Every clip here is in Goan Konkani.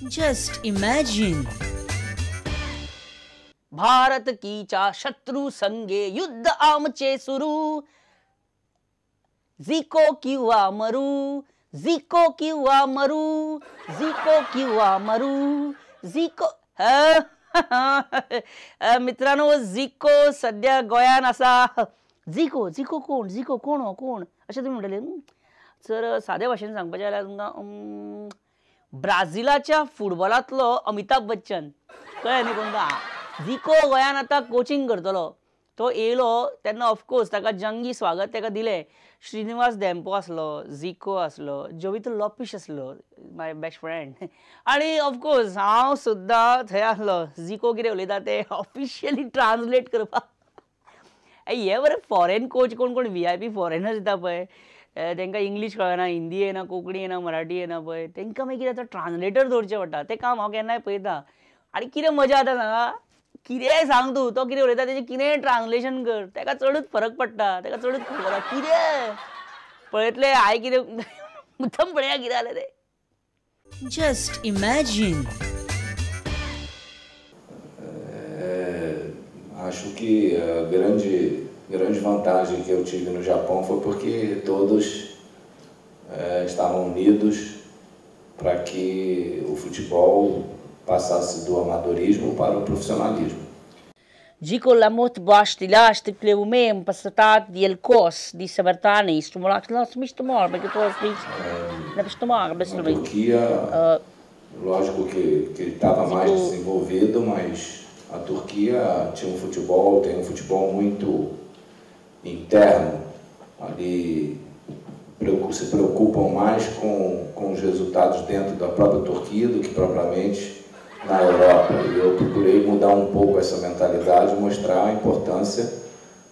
Just imagine. Bharat कीचा शत्रू संगे युद्ध आमचे सुरू, झिको किंवा मरू, झिको किंवा मरू, झिको किंवा मरू, झिको. मित्रांनो, झिको सध्या गोंयान आसा. झिको झिको कोण, झिको कोण हो कोण अशें तुमी म्हणटले. सर सादे भाशेन सांगपाचें जाल्यार तुमकां ब्राझिलाच्या फुटबॉलांतलो अमिताभ बच्चन कळ्ळें न्ही कोण तो. झिको गोंयान आतां कोचिंग करतलो. तो येयलो तेन्ना ऑफकोर्स ताका जंगी स्वागत ताका दिलें. श्रीनिवास धेंपो आसलो, झिको आसलो, जोवितो लोपिश आसलो, my best friend, आनी ऑफकोर्स हांव सुद्दां थंय आसलो. झिको कितें उलयता तें ऑफिशियली ट्रान्सलेट करपाक. हे बरें फॉरेन कोच कोण कोण VIP foreigners येता पळय, तांकां इंग्लीश कळना, हिंदी येना, कोंकणी येना, मराठी येना पळय, तांकां मागीर आतां ट्रान्सलेटर दवरचें पडटा. तें काम हांव केन्नाय पळयता आनी कितें मजा जाता सांगा. कितेंय सांग तूं, तो कितें उलयता तेजें कितेंय ट्रान्सलेशन कर, ताका चडूच फरक पडटा, ताका चडूच खबर आसा कितें पळयतलें. हांवें कितें मुद्दम पळया कितें जालें तें. Just imagine. Acho que a grande vantagem que eu tive no Japão foi porque todos estavam unidos para que o futebol passasse do amadorismo para o profissionalismo. Zico Lamoth Bastilas Tleumem Passatat Dielkos di Sabertani Na Turquia, lógico que estava mais desenvolvido, mas a Turquia tinha um futebol, tem um futebol muito interno. Ali se preocupam mais com os resultados dentro da própria Turquia do que propriamente na Europa. E eu procurei mudar um pouco essa mentalidade, mostrar a importância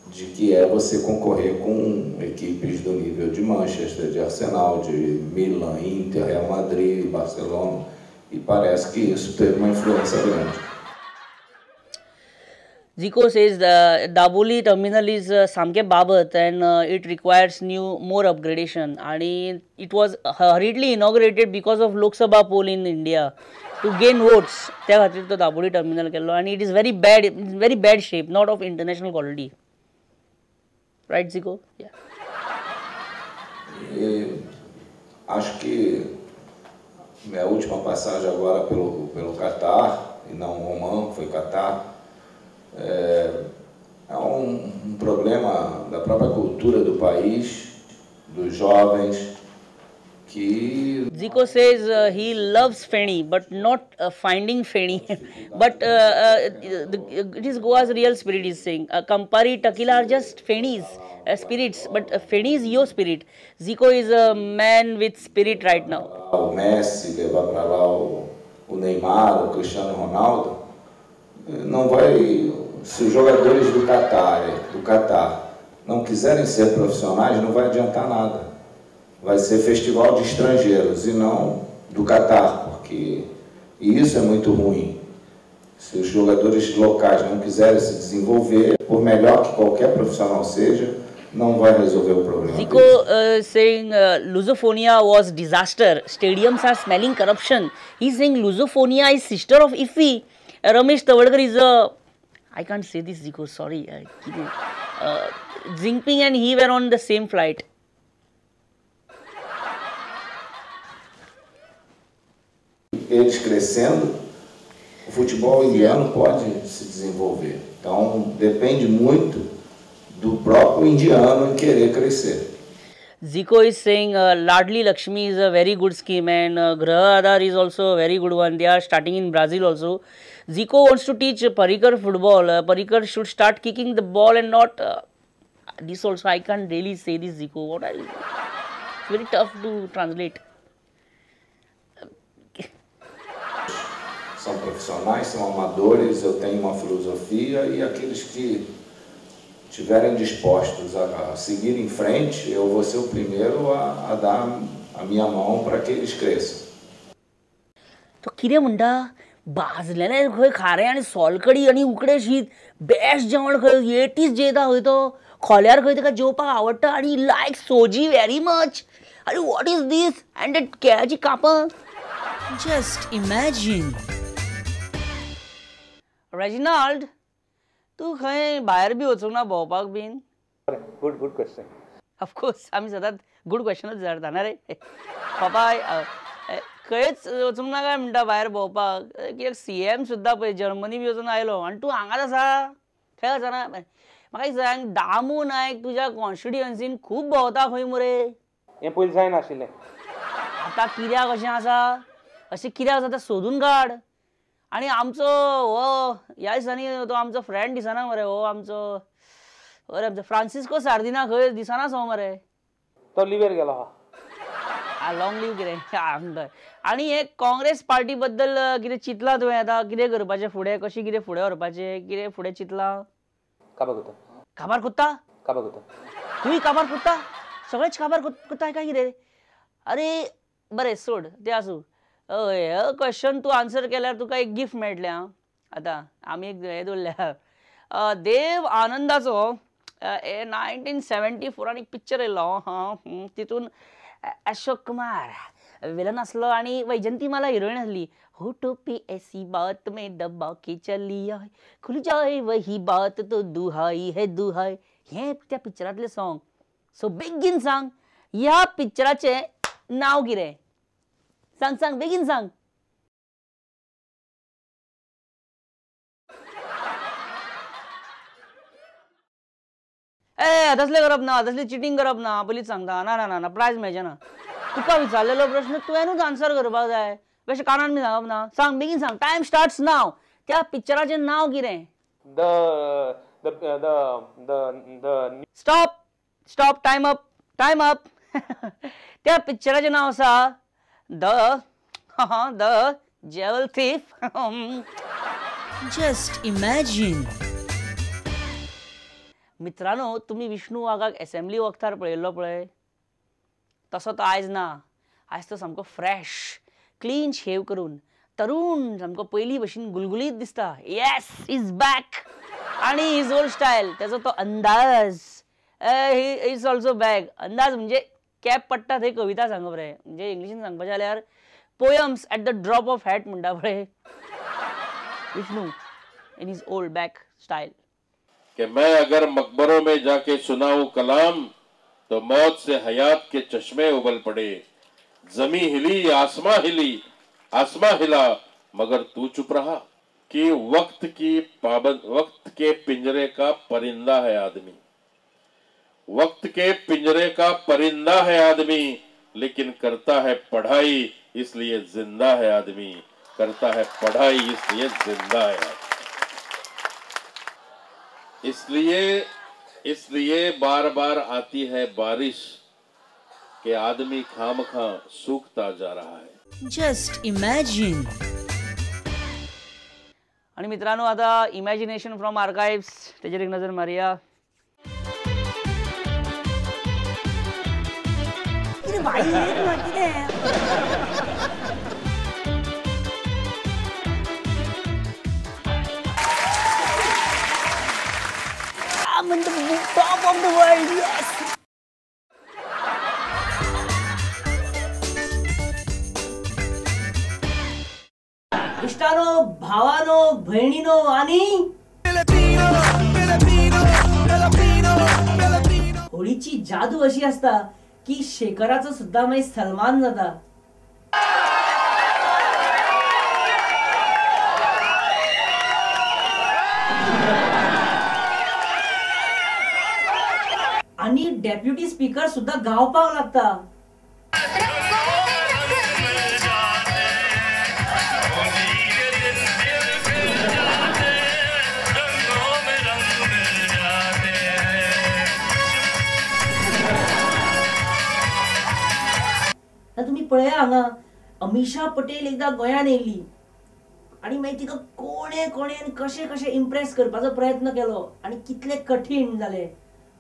de que é você concorrer com equipes do nível de Manchester, de Arsenal, de Milan, Inter, Real Madrid, Barcelona, e parece que isso teve uma influência grande. Zico says the Dabolim terminal is samke babat and it requires new more upgradation, and it was hurriedly inaugurated because of Lok Sabha poll in India to gain votes. त्या खातीर तो दाबोली टर्मिनल केल्लो and it is very bad, very bad shape, not of international quality. Right, Zico? Yeah. E acho que minha última passagem agora pelo Catar, e não Oman, foi Catar. É um problema da própria cultura do país, dos jovens, que... Zico says he loves Feni, but not finding Feni. But it is Goa's real spirit, is saying. Campari, Tequila are just Fenis, spirits, but Feni is your spirit. Zico is a man with spirit right now. O Messi, levar para lá o Neymar, o Cristiano Ronaldo, não vai... Se os jogadores do Catar não quiserem ser profissionais, não vai adiantar nada. Vai ser festival de estrangeiros e não do Catar, porque e isso é muito ruim. Se os jogadores locais não quiserem se desenvolver, por melhor que qualquer profissional seja, não vai resolver o problema. Zico saying Lusofonia was disaster. Stadiums are smelling corruption. He's saying Lusofonia is sister of IFI. Ramesh Tawadkar is a... I can't say this, Zico, sorry. Jinping and he were on the same flight. Eles crescendo, o futebol indiano pode se desenvolver. Então, depende muito do próprio indiano em querer crescer. Zico is saying Ladli Lakshmi is a very good scheme and Graha Aadhar is also a very good one. They are starting in Brazil also. Zico wants to teach Parrikar football. Parrikar should start kicking the ball and not... this also, I can't really say this, Zico. What are you... It's very tough to translate. São profissionais, são amadores, eu tenho uma filosofia e aqueles que estiverem dispostos a seguir em frente, eu vou ser o primeiro a dar a minha mão para que eles cresçam. तो कितें म्हणटा, भाजलेलें खंय खारें आनी सोलकडी आनी उकडें शीत, बेस्ट जेवण खंय एटीज जेयता खंय तो, खोल्यार खंय ताका जेवपाक आवडटा आनी लायक सोजी व्हेरी मच. आनी what is these and that केळ्याची कापां. Just imagine. Reginald, तूं खंय भायर बी वचूंक ना भोंवपाक बीन? Good good question. Of course आमी सदांच गूड क्वेश्चनूच विचारता ना रे बापाय. खंयच वचूंक ना काय म्हणटा भायर भोंवपाक? कित्याक सी एम सुद्दां पळय जर्मनी बी वचून आयलो आनी तूं हांगाच आसा, खंय वचना? म्हाका एक सांग, दामू नायक तुज्या कॉन्स्टिट्युएन्सीन खूब भोंवता खंय मुरे? हें पयलीं जायनाशिल्लें. आतां कित्याक अशें आसा, अशें कित्याक आसा तें सोदून काड. आनी आमचो हो ह्या दिसांनी तो आमचो फ्रेंड दिसना मरे, हो आमचो अरे आमचो फ्रांसिस्को सार्दिना खंय दिसना सो मरे? तो लिवेर गेलो हा. लॉंग लीव कितें. आनी हे काँग्रेस पार्टी बद्दल कितें चिंतलां तुवें आतां? कितें करपाचें फुडें, कशें कितें फुडें व्हरपाचें, कितें फुडें चिंतलां? काबार कोत्ता. काबार कोत्ता? काबार कोत्ता. तूंय काबार कोत्ता? सगळेच काबार कोत्ता काय कितें? अरे बरें सोड तें आसूं. हे क्वेश्चन तूं आन्सर केल्यार तुका एक गिफ्ट मेळटलें. आं, आतां आमी एक हें दवरल्या, देव आनंदाचो 1974 एक पिक्चर येयल्लो. हां, तितून अशोक कुमार विलन आसलो आनी वैजंतीमाला हिरोईन आसली. होठों पे ऐसी बात में दबा के चली आए, खुल जाए वही बात तो दुहाई है दुहाई, हें त्या पिक्चरांतलें सॉंग. सो बेगीन सांग ह्या पिक्चराचें नांव कितें? सांग सांग बेगीन सांग. ए तसलें करप ना, तसली चिटींग करप ना, पयलींच सांगता. ना ना ना, प्रायज मेळचें ना. तुका विचारलेलो प्रश्न तुवेंनूच आन्सर करपाक जाय, बेश्टें कानान बी सांगप ना. सांग बेगीन सांग, टायम स्टार्ट्स नाव. त्या पिक्चराचें नांव कितें? The the the the the stop stop, time up, time up. त्या पिक्चराचें नांव आसा the the jewel thief. Just imagine. मित्रांनो, तुमी विष्णू वाघाक एसेंब्ली वखतार पळयल्लो पळय, तसो तो आयज ना. आयज तो सामको फ्रेश, क्लीन शेव करून तरुण, सामको पयलीं भशेन गुलगुलीत दिसता. Yes, is back. आनी his old style, तेजो तो अंदाज is also back. अंदाज म्हणजे कॅप पडटा थंय कविता सांगप रे, म्हणजे इंग्लिशीन सांगपाचें जाल्यार poems at the drop of hat म्हणटा पळय Vishnu in his old back style. कि मैं अगर मकबरों में जाके सुनाऊं कलाम तो मौत से हयात के चश्मे उबल पड़े. जमी हिली, आसमां हिली, आसमां हिला मगर तू चुप रहा. कि वक्त की पाबंद, वक्त के पिंजरे का परिंदा है आदमी, वक्त के पिंजरे का परिंदा है आदमी, लेकिन करता है पढ़ाई इसलिए जिंदा है आदमी, करता है पढ़ाई इसलिए जिंदा है आदमी. इसलिए इसलिए बार बार आती है बारिश के आदमी खामखा सूखता जा रहा है. Just imagine. आणि मित्रांनो, आता इमॅजिनेशन फ्रॉम आर्काइव्स त्याचेर एक नजर मारुया. I'm in the top of the world, yes! इश्टानो, भावानो, भयणीनो आणि होळीची जादू अशी असता की शेखराचो सुद्धा मागीर सलमान जाता. आणि डेप्युटी स्पीकर सुद्धा गावपाक लागता. तुम्ही पळया हांगा अमिषा पटेल एकदा गोंयान येयल्ली आणि मागीर तिका कोणे कोणे कशें कशें इम्प्रेस करपाचो प्रयत्न केलो आणि कितले कठीण जाले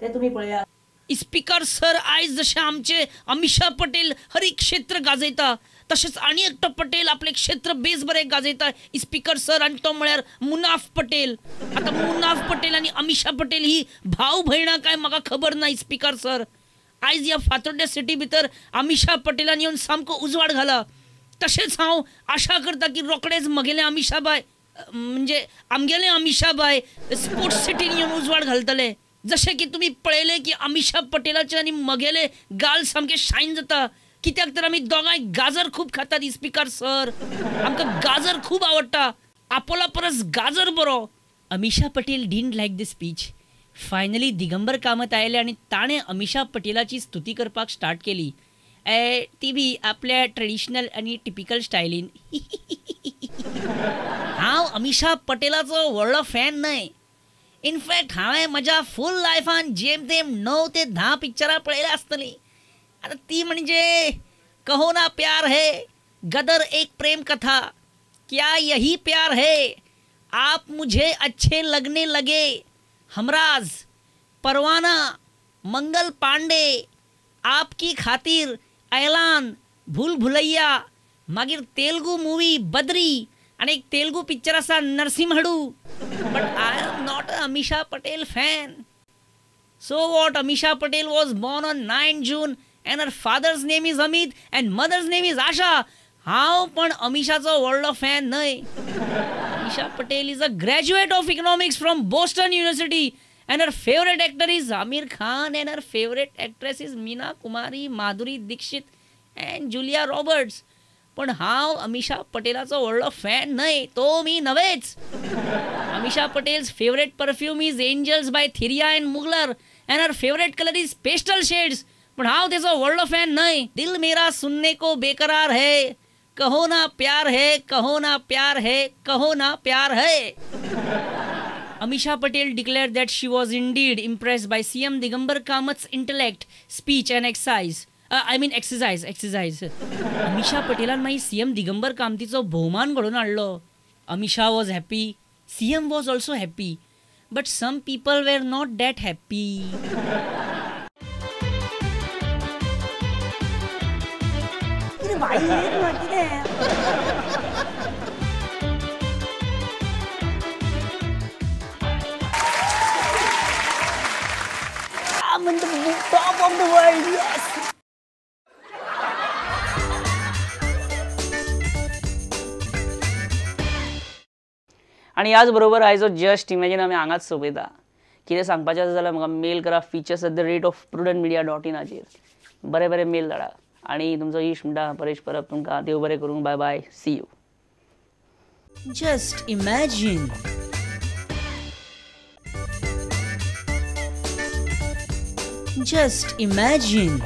ते तुम्ही पळया. स्पीकर सर, आयज जशें आमचे अमिषा पटेल हर एक क्षेत्र गाजयता तशेंच आनी एकटो पटेल आपलें क्षेत्र बेस बरें गाजयता स्पीकर सर, आनी तो म्हळ्यार मुनाफ पटेल. आतां मुनाफ पटेल आनी अमिषा पटेल ही भाव भयणां काय म्हाका खबर ना स्पीकर सर. आयज ह्या फातोड्ड्या सिटी भितर अमिषा पटेलान येवन सामको उजवाड घाला. तशेंच हांव आशा करता की रोखडेच म्हगेलें अमिषाबाय म्हणजे आमगेलें अमिषाबाय स्पोर्ट्स सिटीन येवन उजवाड घालतले. जशें की तुमी पळयलें की अमिषा पटेलाचे आनी म्हगेले गाल सामके शायन जाता, कित्याक तर आमी दोगांय गाजर खूब खातात. इस्पिकार सर, आमकां गाजर खूब आवडटा, आपोला परस गाजर बरो. Ameesha Patel didn't like the speech. Finally Digambar Kamat आयले आनी ताणें अमिषा पटेलाची स्तुती करपाक स्टार्ट केली, ती बी आपल्या ट्रेडिशनल आनी टिपिकल स्टायलीन. हांव अमिषा पटेलाचो व्हडलो फॅन न्हय. इनफॅक्ट हांवें म्हज्या फूल लायफान जेम तेम 9 ते 10 पिक्चरां पळयल्या आसतलीं. आतां ती म्हणजे कहो ना प्यार है, गदर एक प्रेम कथा, क्या यही प्यार है, आप मुझे अच्छे लगने लगे, हमराज, परवाना, मंगल पांडे, आपकी खातीर, ऐलान, भूल भुलैया, मागीर तेलुगू मुवी बद्री आनी एक तेलुगू पिक्चर आसा Narasimhulu. But I am not a Ameesha Patel fan. So what, Ameesha Patel was born on 9 June and her father's name is Amit and mother's name is Asha. हांव पण अमिषाचो व्हडलो फॅन न्हय. Ameesha Patel is a graduate of economics from Boston University and her favourite actor is Aamir Khan and her favourite actress is Meena Kumari, Madhuri Dixit and Julia Roberts. पण हांव अमिषा पटेलाचो व्हडलो फॅन न्हय, तो मी नव्हेच. Ameesha Patel's favourite perfume is Angels by Theria and Mugler and her favourite colour is pastel shades. पण हांव तेचो व्हडलो फॅन न्हय. दिल मेरा सुनने को बेकरार है, कहो ना प्यार है, कहो ना प्यार है, कहो ना प्यार है. Ameesha Patel declared that she was indeed impressed by CM Digambar Kamat's intellect, speech and exercise. Exercise. Ameesha पटेलान मागीर सीएम दिगंबर कामतीचो भोवमान घडोवन हाडलो. Ameesha was happy, CM was also happy, but some people were not that happy. I'm in the top of the world, yes! आनी ह्याच बरोबर आयचो जस्ट इमॅजीन आमी हांगाच सोंपयता. कितें सांगपाचें आसा जाल्यार म्हाका मेल करा features@prudentmedia.in हाचेर. बरें बरें मेल धाडा आनी तुमचो इश्ट म्हणटा परेश परब तुमकां देव बरें करूं. Bye bye, see you. Just imagine. Just imagine.